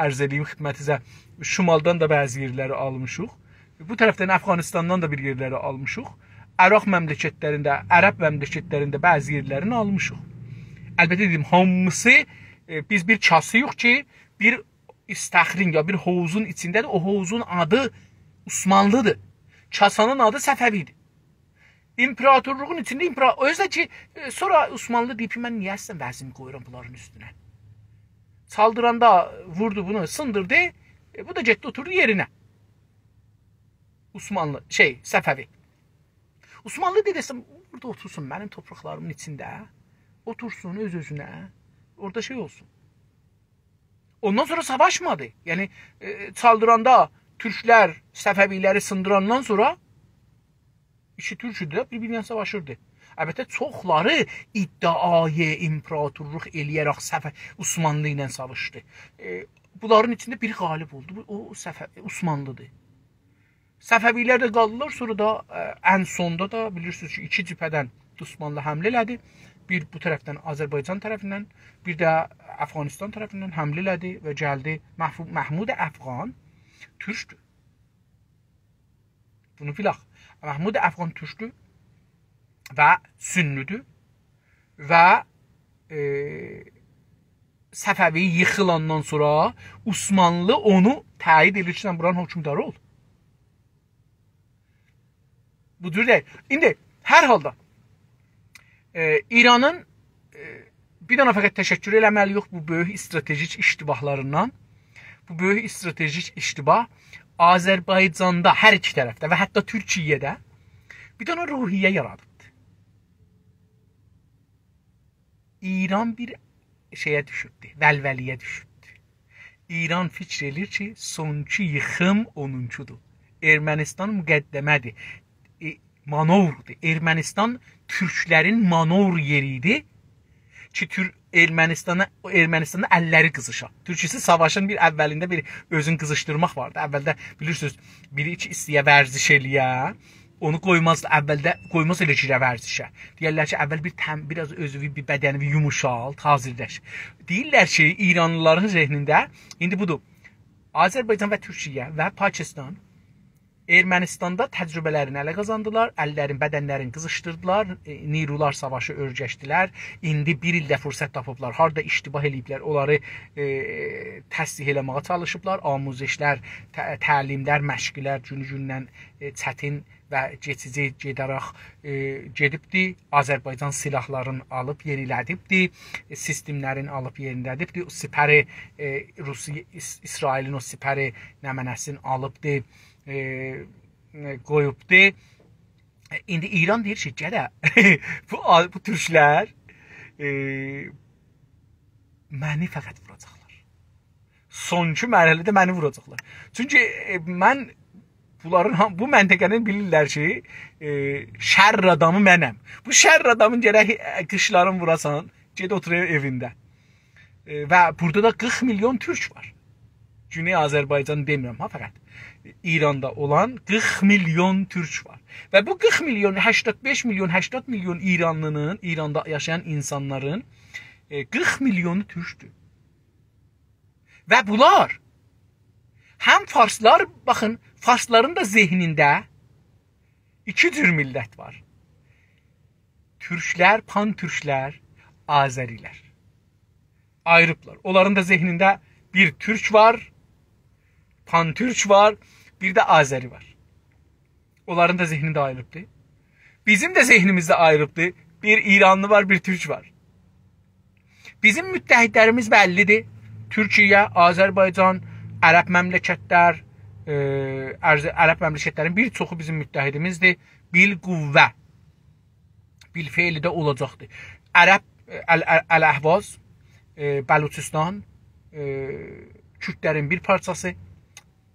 عرض ائله‌ییم خدمتینیزه، شمالدان دا بعضی یئرلری آلمیشیق. بو طرفدن افغانستاندان دا بیر یئرلری آلمیشیق. عراق مملکتلرینده، عرب مملکتلرینده بعضی یئرلرینی آلمیشیق. البته دئدیم، هامیسی، ائ، بیز بیر کاسایوق کی، بیر استخرین یا بیر حوضون ایچینده‌دیر. او حوضون آدی عثمانلی‌دیر. کاسانین آدی صفوی‌دیر. ایمپراتورلوغون ایچینده ایمپرا-، او یوزدن کی، ائ، سونرا عثمانلی دئییب کی، «من نییه سیزین وزنی قویورام بونلارین اوستونه؟» چالدیراندا ووردو بونو، سیندیردی. ائ، بو دا گئتدی، اوتوردو یئرینه. عثمانلی، شئی، صفوی. عثمانلی دئدی، «سن بورادا اوتورسون، منیم تورپاقلاریمین ایچینده. اوتورسون اؤز-اؤزونه. اورادا شئی اولسون.» اوندان سونرا ساواشمادی. یعنی، ائ، چالدیراندا تورکلر صفوی‌لری سیندیراندان سونرا ایکی تورک ده بیر-بیری ایله ساواشیردی. البته، چوخلاری ادعای ایمپراتورلوق ائلیه‌رک صفه-، عثمانلی ایله ساواشدی. ائ، بونلارین ایچینده بیری غالب اولدو. بو، او صفه-، عثمانلی‌دیر. صفوی‌لر ده قالدیلار، سونرا دا، ائ، ان سوندا دا بیلیرسینیز کی، ایکی جبهه‌دن عثمانلی حمله ائله‌دی. بیر بو طرفدن، آذربایجان طرفیندن، بیر ده افغانستان طرفیندن حمله ائله‌دی و گلدی. محفو-، محمود افغان تورکدور. بونو بیلک. محمود افغان تورکدور و سنی‌دیر و، ائ، صفوی ییخیلاندان سونرا عثمانلی اونو تأیید ائدیر کی، سن بورانین حکمداری اول. بو جور دئییل. ایندی، هر حالدا، ائ، ایرانین، ائ، بیر دنه فقط تشکر ائله‌مه‌لی‌ییک بو بؤیوک استراتژیک اشتباهلاریندان. بو بؤیوک استراتژیک اشتباه آذربایجاندا، هر ایکی طرفده و حتی تورکیه‌ده بیر دنه روحیه یارادیبدی. ایران بیر شئیه دوشوبدو، ولولی‌یه دوشوبدو. ایران فیکر ائله‌ییر کی، سونکی ییخیم اونونکودور. ارمنستان مقدمه‌دیر. ائ، مانوردور. ارمنستان تورکلرین مانور یئری ایدی کی، تور-، ارمنستانا، ارمنستاندا اللری قیزیشا. تورکوسو ساواشین بیر اولینده بیر اؤزون قیزیشدیرماق واردی. اولده بیلیرسینیز، بیری کی ایسته‌یه ورزش ائلیه، اونو قویماز، اولده قویماز ائله گیره ورزشه. دئیرلر کی، اول بیر تم-، بیر آز اؤزووی، بیر بدنیوی یوموشالت، حاضرلش. دئییرلر کی، ایرانلیلارین ذهنینده ایندی بودور. آذربایجان و تورکیه و پاکستان ارمنستاندا تجربه‌لرینی اله قازاندیلار، اللرین، بدنلرین قیزیشدیردیلار، ائ، نیرولار ساواشی اؤرگشدیلر. ایندی بیر ایلده فرصت تاپیبلار، هاردا اشتباه ائله‌ییبلر، اونلاری، ائ، تصحیح ائله‌مه‌یه چالیشیبلار. آموزشلر، ت-، تعلیملر، مشقلر گونو-گوندن، ائ، چتین و کئچیجی گئده‌رک، ائ، گئدیبدی. آذربایجان سلاحلارین آلیب یئنیله‌دیبدی، ائ، سیستملرین آلیب یئنیله‌دیبدی. او سپری، ائ، روسیه، اس-، اسرائیلین او سپری نمنه‌سین آلیبدی، ائ، ائ، قویوبدو. ائ، ایندی ایران دئییر کی، گده، بو، بو تورکلر، ائ، منی فقط ووراجاقلار. سونکی مرحله‌ده منی ووراجاقلار. چونکی، ائ، من بونلارین هام-، بو منطقه‌نین بیلیرلر کی، ائ، شر آدامی منم. بو شر آدامین گرک، ائ، قیچلارین ووراسان، گئت اوتور ائو-، ائوینده. ائ، و بورادا دا قیرخ میلیون تورک وار. گونئی آذربایجان دئمیرم ها، فقط ایراندا اولان قیرخ میلیون تورک وار. و بو قیرخ میلیون، هشتاد بئش میلیون، هشتاد میلیون ایرانلی‌نین، ایراندا یاشایان اینسانلارین، ائ، قیرخ میلیونو تورکدور. و بونلار هم فارسلار، باخین، فارسلارین دا ذهنینده ایکی جور میللت وار. تورکلر، پان‌تورکلر، آذری‌لر. آییریبلار. اونلارین دا ذهنینده بیر تورک وار، پان‌تورک وار، بیر ده آذری وار. اونلارین دا ذهنینده آییریبدیر. بیزیم ده ذهنیمیزده آییریبدیر. بیر ایرانلی وار، بیر تورک وار. بیزیم متحدلریمیز بللی‌دیر. تورکیه، آذربایجان، عرب مملکتلر، ائ، عرض-، عرب مملکتلرین بیر چوخو بیزیم متحدیمیزدیر. بالقوه. بالفعل ده اولاجاقدیر. عرب، ائ، ال-، ال-، الاحواز، ائ، بلوچستان، ائ، کوردلرین بیر پارچاسی.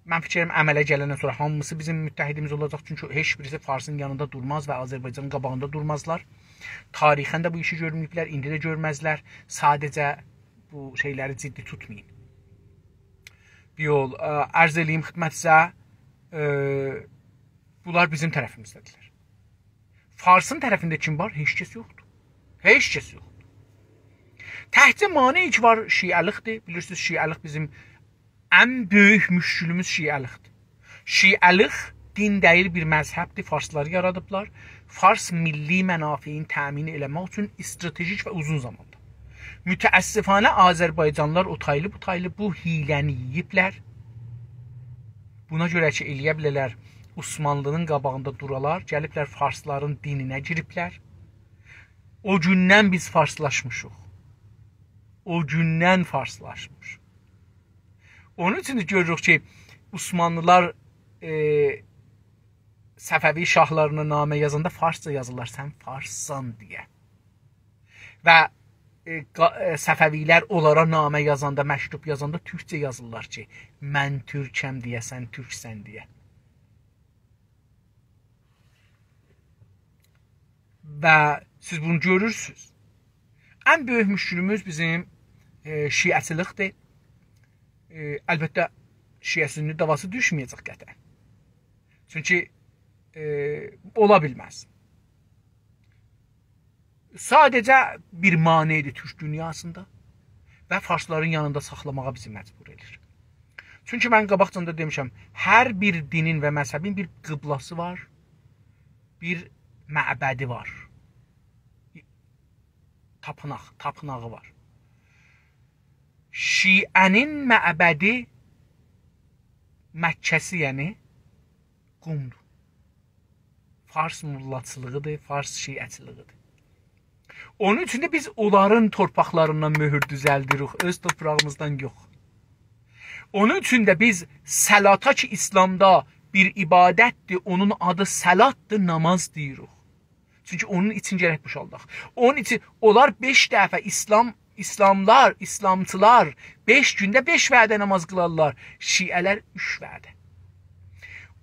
من فیکریم عمله گلندن سونرا هامیسی بیزیم متحدیمیز اولاجاق. چونکی هئچ بیریسی فارسین یانیندا دورماز و آذربایجانین قاباغیندا دورمازلار. تاریخاً ده بو ایشی گؤرمه‌ییبلر، ایندی ده گؤرمزلر. ساده‌جه بو شئیلری جدی توتمایین. بیر یول، ا، عرض ائله‌ییم خدمتیزه، ا، بونلار بیزیم طرفیمیزده‌دیرلر. فارسین طرفینده کیم وار؟ هئچ کس یوخدور. هئچ کس یوخدور. تکجه مانع کی وار شیعه‌لیکدیر. بیلیرسینیز، شیعه‌لیک بیزیم ان بؤیوک مشکلیمیز شیعه‌لیکدیر. شیعه‌لیک دین دئییل، بیر مذهبدیر. فارسلاری یارادیبلار. فارس میللی منافعینی تأمین ائله‌مک اوچون استراتژیک و اوزون زاماندا. متأسفانه آذربایجانلیلار او تایلی، بو تایلی بو حیله‌نی یئییبلر. بونا گؤره کی، ائله‌یه بیله‌لر عثمانلی‌نین قاباغیندا دورالار، گلیبلر فارسلارین دینینه گیریبلر. او گوندن بیز فارسلاشمیشیق. او گوندن فارسلاشمیشیق. اونون اوچون ده گؤروروک کی، عثمانلیلار، ائ، صفوی شاهلارینا نامه یازاندا فارسجا یازیرلار، «سن فارسسان» دئیه. و، ائ، قا-، ائ، صفوی‌لر اونلارا نامه یازاندا، مکتوب یازاندا تورکجه یازیرلار کی، «من تورکم» دئیه، «سن تورکسن» دئیه. و سیز بونو گؤرورسونوز. ان بؤیوک مشکلیمیز بیزیم، ائ، شیعه‌چیلیکدیر. ائ، البته، شیعه-سنی دعواسی دوشمه‌یه‌جک قطعاً. چونکی، ائ، اولا بیلمز. ساده‌جه بیر مانعدیر تورک دونیاسیندا و فارسلارین یانیندا ساخلاماغا بیزی مجبور ائدیر. چونکی من قاباقجادان دا دئمیشم، هر بیر دینین و مذهبین بیر قبله‌سی وار، بیر معبدی وار. تاپیناق، تاپیناغی وار. شیعه‌نین معبدی، مکه‌سی، یعنی قمدور. فارس ملاچیلیغیدیر، فارس شیعه‌چیلیغیدیر. اونون اوچون ده بیز اونلارین تورپاقلاریندان مؤهور دوزلدیریک، اؤز تورپاغیمیزدان یوخ. اونون اوچون ده بیز صلاتا کی، ایسلامدا بیر عبادتدیر، اونون آدی صلاتدیر، ناماز دئییریک. چونکی اونون ایچین گرک بوشالداق. اونون اوچون اونلار بئش دفعه ایسلام، ایسلاملار، ایسلامچیلار بئش گونده بئش وعده ناماز قیلارلار. شیعه‌لر اوچ وعده.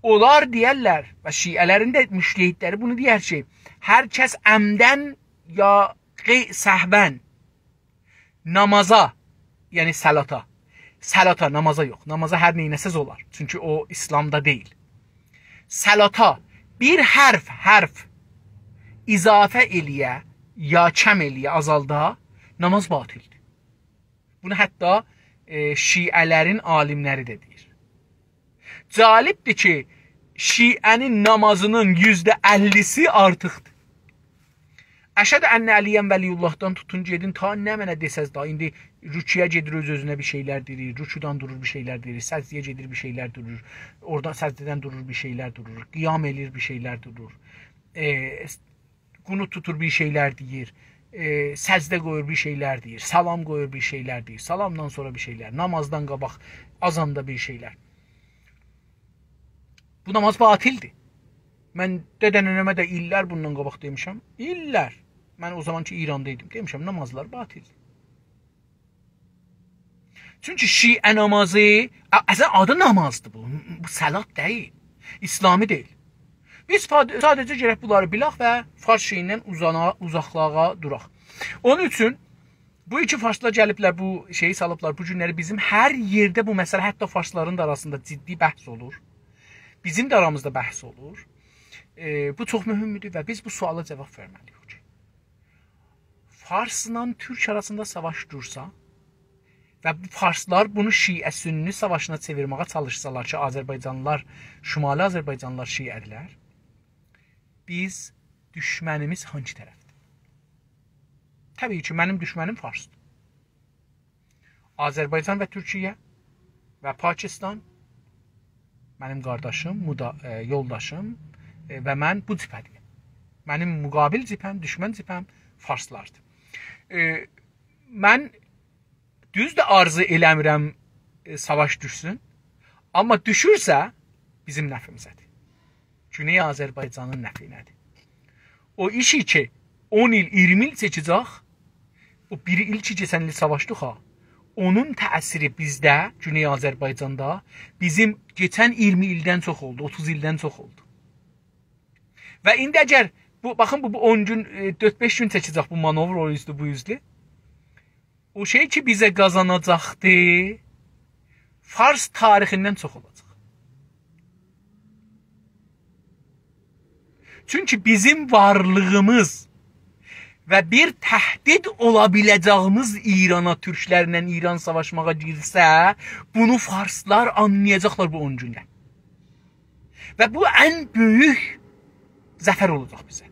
اونلار دئیرلر و شیعه‌لرین ده مجتهدلری بونو دئیر کی، هر کس عمداً یا غی-، سهواً نامازا، یعنی صلاتا، صلاتا، نامازا یوخ، نامازا هر نئینه‌سز اولار، چونکی او ایسلامدا دئییل. صلاتا بیر حرف، حرف اضافه ائله‌یه، یا کم ائله‌یه، آزالدا، ناماز باطلدیر. بونو حتی، ائ، شیعه‌لرین عالیملری ده دئییر. جالبدیر کی، شیعه‌نین نامازینین یوزده اللی‌سی آرتیقدیر. «أشهد أن علیاً ولی الله‌دان» توتون گئدین، تا نمنه دئسز دا، ایندی رکوعا گئدیر، اؤز-اؤزونه بیر شئیلر دئییر، رکوعدان دورور، بیر شئیلر دئییر، سجده‌یه گئدیر، بیر شئیلر دورور، اورادا سجده‌دن دورور، بیر شئیلر دورور، قیام ائله‌ییر، بیر شئیلر دورور، ائ، قنوت توتور، بیر شئیلر دئییر، ائ، سجده قویور، بیر شئیلر دئییر، سلام قویور، بیر شئیلر دئییر، سلامدان سونرا بیر شئیلر، نامازدان قاباق، اذاندا بیر شئیلر. بو ناماز باطلدیر. من دده ننه‌مه ده ایللر بوندان قاباق دئمیشم. ایللر. من او زامان کی ایراندا ایدیم، دئمیشم نامازلار باطلدیر. چونکی شیعه نامازی، ا-، اصلاً آدی نامازدیر بو. بو صلات دئییل. اسلامی دئییل. بیز فاد-، ساده‌جه گرک بونلاری بیلک و فارس شئییندن اوزانا-، اوزاقلاغا دوراق. اونون اوچون بو کی فارسلار گلیبلر، بو شئیی سالیبلار، بو گونلری بیزیم هر یئرده بو مسئله، حتی فارسلارین دا آراسیندا جدی بحث اولور. بیزیم ده آرامیزدا بحث اولور. ائ، بو چوخ مهمدور و بیز بو سؤالا جواب وئرمه‌لی‌ییک کی، فارسلا تورک آراسیندا ساواش دورسا و بو فارسلار بونو شیعه سنی ساواشینا چئویرمه‌یه چالیشسالار کی، آذربایجانلیلار، شمالی آذربایجانلیلار شیعه‌دیرلر، بیز، دوشمنیمیز هانگی طرفدیر؟ طبیعی کی، منیم دوشمنیم فارسدیر. آذربایجان و تورکیه و پاکستان منیم قارداشیم، مدا-، ائ، یولداشیم، ائ، و من بو جبهه‌ده‌یم. منیم مقابل جبهه‌م، دوشمن جبهه‌م فارسلاردیر. ائ، من دوزدور، آرزو ائله‌میرم، ائ، ساواش دوشسون. آمما دوشورسه، بیزیم نفعیمیزه‌دیر. گونئی آذربایجانین نفعینه‌دیر. او ایشی کی، اون ایل، اییرمی ایل چکه‌جک، او بیر ایل کی، کئچن ایل ساواشدیق ها، اونون تأثیری بیزده، گونئی آذربایجاندا، بیزیم کئچن اییرمی ایلدن چوخ اولدو، اوتوز ایلدن چوخ اولدو. و ایندی اگر بو، باخین، بو، بو اون گون، ائ، دؤرد-بئش گون چکه‌جک بو مانور، او اوزدو، بو اوزدو. او شئی کی، بیزه قازاناجاقدی، فارس تاریخیندن چوخ اولاجاق. چونکی بیزیم وارلیغیمیز و بیر تهدید اولا بیله‌جه‌ییمیز ایرانا، تورکلرله ایران ساواشماغا گیرسه، بونو فارسلار آنلایاجاقلار بو اون گونده. و بو ان بؤیوک ظفر اولاجاق بیزه.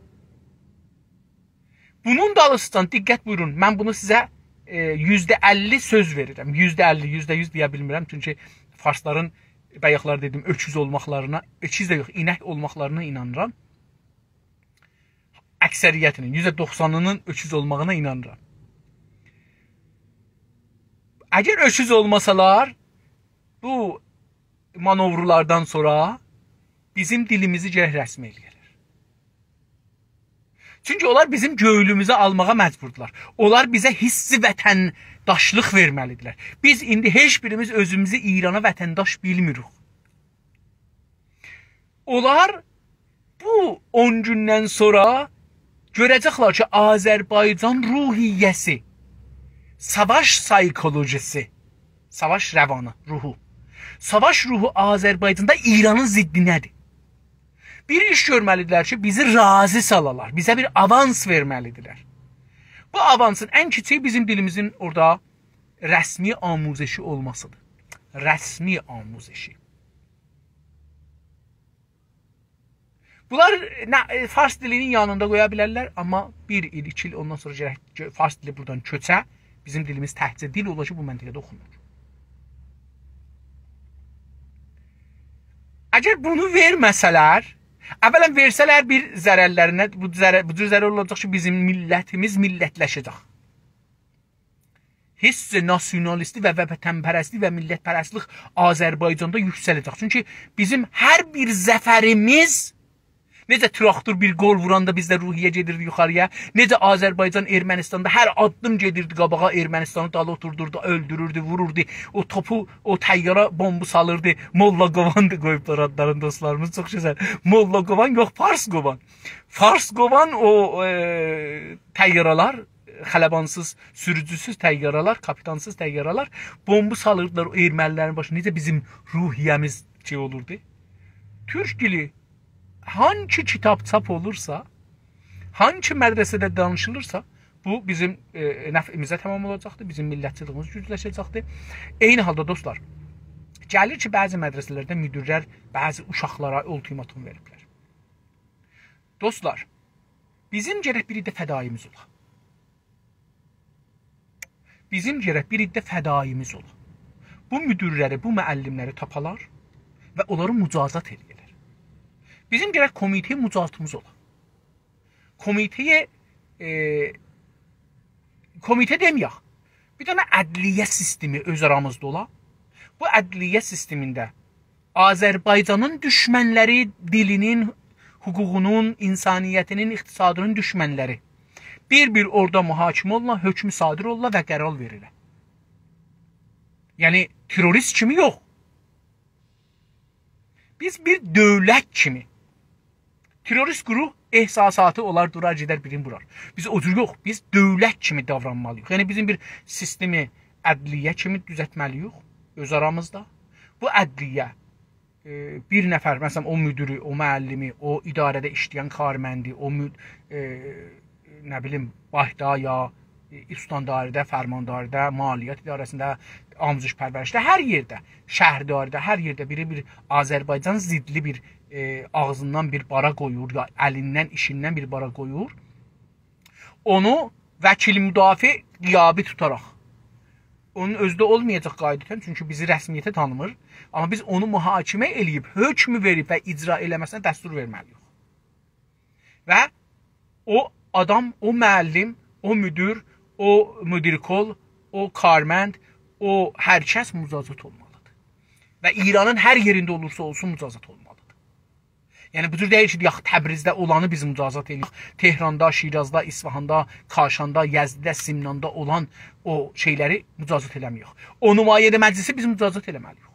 بونون دالیسیجان، دقت بویورون، من بونو سیزه، ائ، یوزده اللی سؤز وئریرم. یوزده اللی، یوزده یوز دئیه بیلمیرم. چونکی فارسلارین، بایاقلار دئدیم، اؤکوز اولماقلارینا، اؤکوز ده یوخ، اینک اولماقلارینا اینانیرام. اکثریتینین، یوزده دوخسانینین اؤکوز اولماغینا اینانیرام. اگر اؤکوز اولماسالار، بو مانورلاردان سونرا بیزیم دیلیمیزی گرک رسمی ائله‌یه‌لر. چونکی اونلار بیزیم گؤیلوموزو آلماغا مجبوردولار. اونلار بیزه حس وطنداشلیق وئرمه‌لیدیرلر. بیز ایندی هئچ بیریمیز اؤزوموزو ایرانا وطنداش بیلمیریک. اونلار بو اون گوندن سونرا گؤره‌جکلر کی، آذربایجان روحیه‌سی، ساواش سایکولوژیسی، ساواش روانی، روحو، ساواش روحو آذربایجاندا ایرانین ضدینه‌دیر. بیر ایش گؤرمه‌لیدیرلر کی، بیزی راضی سالالار، بیزه بیر آوانس وئرمه‌لیدیرلر. بو آوانسین ان کیچیگی بیزیم دیلیمیزین اورادا رسمی آموزشی اولماسیدیر. رسمی آموزشی. بونلار نه، ائ، فارس دیلینین یانیندا قویا بیلرلر، آمما بیر ایل، ایکی ایل اوندان سونرا گرک گؤ-، فارس دیلی بورادان کؤچه، بیزیم دیلیمیز تکجه دیل اولا کی، بو منطقه‌ده اوخونور. اگر بونو وئرمه‌سه‌لر، اولاً وئرسه‌لر بیر ضررلرینه، بو ضرر، بو جور ضرر اولاجاق کی، بیزیم میللتیمیز میللتلشه‌جک. حس ناسیونالیستی و وطن‌پرستی و میللت‌پرستلیک آذربایجاندا یوکسله‌جک. چونکی بیزیم هر بیر ظفریمیز، نئجه تراکتور بیر گل ووراندا بیزده روحیه گئدیردی یوخاری‌یا، نئجه آذربایجان ارمنستاندا هر آددیم گئدیردی قاباغا، ارمنستانی دالی اوتوردوردو، اؤلدوروردو، ووروردو. او توپو، او طیاره بومبو سالیردی. موللا قووان دا قویوبلار آدلارینی، دوستلاریمیز، چوخ گؤزل. موللا قووان یوخ، فارس قووان. فارس قووان او، ائ، طیاره‌لر، خلبانسیز، سوروجوسوز طیاره‌لر، کاپیتانسیز طیاره‌لر بومبو سالیردیلار او ارمنی‌لرین باشینا. نئجه بیزیم روحیه‌میز شئی اولوردو؟ تورک دیلی، هانگی کیتاب چاپ اولورسا، هانگی مدرسه‌ده دانیشیلیرسا، بو بیزیم، ائ، نفعیمیزه تمام اولاجاقدیر، بیزیم میللتچیلیگیمیز گوجلشه‌جکدیر. عینی حالدا، دوستلار، گلیر کی، بعضی مدرسه‌لرده مدیرلر بعضی اوشاقلارا اولتیماتوم وئریبلر. دوستلار، بیزیم گرک بیر عده فداییمیز اولا. بیزیم گرک بیر عده فداییمیز اولا. بو مدیرلری، بو معلم‌لری تاپالار و اونلاری مجازات ائله‌یه‌لر. بیزیم گرک کمیته مجازاتیمیز اولا. کمیته، ائ، کمیته دئمه‌یک. بیر دنه عدلیه سیستمی اؤز آرامیزدا اولا. بو عدلیه سیستمینده آذربایجانین دوشمن‌لری، دیلینین، حقوقونون، انسانیتینین، اقتصادینین دوشمن‌لری بیر-بیر اورادا محاکمه اولونور، حکم صادر اولونور و قرار وئریلیر. یعنی، تروریست کیمی یوخ. بیز بیر دؤولت کیمی، تروریست گروه احساساتی اولار، دورار، گئدر بیرینی وورار. بیز او جور یوخ، بیز دؤولت کیمی داورانمالی‌ییق. یعنی، بیزیم بیر سیستمی عدلیه کیمی دوزلتمه‌لی‌ییک اؤز آرامیزدا. بو عدلیه، ائ، بیر نفر، مثلا، او مدیری، او معلمی، او اداره‌ده ایشله‌ین کارمندی، او مد-، ائ، نه بیلیم، بانکدا یا استانداری‌ده، فرمانداری‌ده، مالیات اداره‌سینده، آموزش پرورشده، هر یئرده، شهرداری‌ده، هر یئرده بیری بیر آذربایجان ضدلی بیر، ائ، آغزیندان بیر بارا قویور، یا الیندن، ایشیندن بیر بارا قویور، اونو وکیل مدافع غیابی توتاراق، اونون اؤزو ده اولمایاجاق قاعدتاً، چونکی بیزی رسمیته تانیمیر. آمما بیز اونو محاکمه ائله‌ییب، حکم وئریب و اجرا ائله‌مه‌سینه دستور وئرمه‌لی‌ییک. و او آدام، او معلم، او مدیر، او مدیرکل، او کارمند، او هر کس مجازات اولمالی‌دیر. و ایرانین هر یئرینده اولورسا اولسون، مجازات اولمالی‌دیر. یعنی، بو جور دئییل کی، دئیک، تبریزده اولانی بیز مجازات ائله‌یک، تهراندا، شیرازدا، اصفهاندا، کاشاندا، یزدده، سمناندا اولان او شئی‌لری مجازات ائله‌مه‌یک. او نماینده مجلسی بیز مجازات ائله‌مه‌لی‌ییک.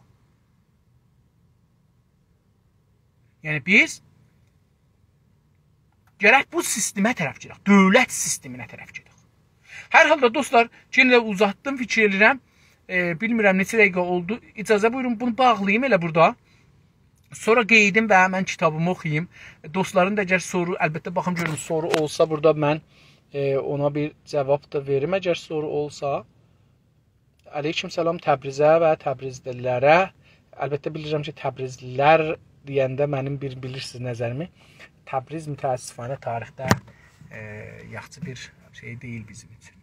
یعنی، بیز گرک بو سیستمه طرف گئدک، دؤولت سیستمینه طرف گئدک. هر حالدا، دوستلار، یئنه ده اوزاتدیم، فیکیر ائدیرم. ائ، بیلمیرم نئچه دقیقه اولدو. اجازه بویورون، بونو باغلاییم ائله بورادا. سونرا قئییدیم و من کیتابیمی اوخویوم. دوستلارین دا اگر سورو، البته، باخیم گؤروم، سورو اولسا بورادا من، ائ، اونا بیر جاواب دا وئریم، اگر سورو اولسا. علیکم سلام تبریزه و تبریزلی‌لره. البته، بیلیرم کی، تبریزلی‌لر دئینده منیم بیر، بیلیرسینیز نظریمی. تبریز، متأسفانه، تاریخده، ائ، یاخشی بیر شئی دئییل بیزیم اوچون.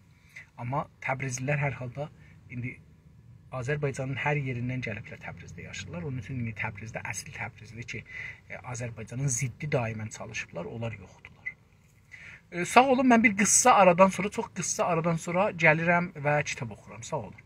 آمما تبریزلی‌لر هر حالدا ایندی آذربایجانین هر یئریندن گلیبلر، تبریزده یاشاییرلار. اونون اوچون ایندی تبریزده اصل تبریزلی کی، ائ، آذربایجانین ضدی دائماً چالیشیبلار، اونلار یوخدولار. ائ، ساغ اولون، من بیر قیسا آرادان سونرا، چوخ قیسا آرادان سونرا گلیرم و کیتاب اوخورام. ساغ اولون.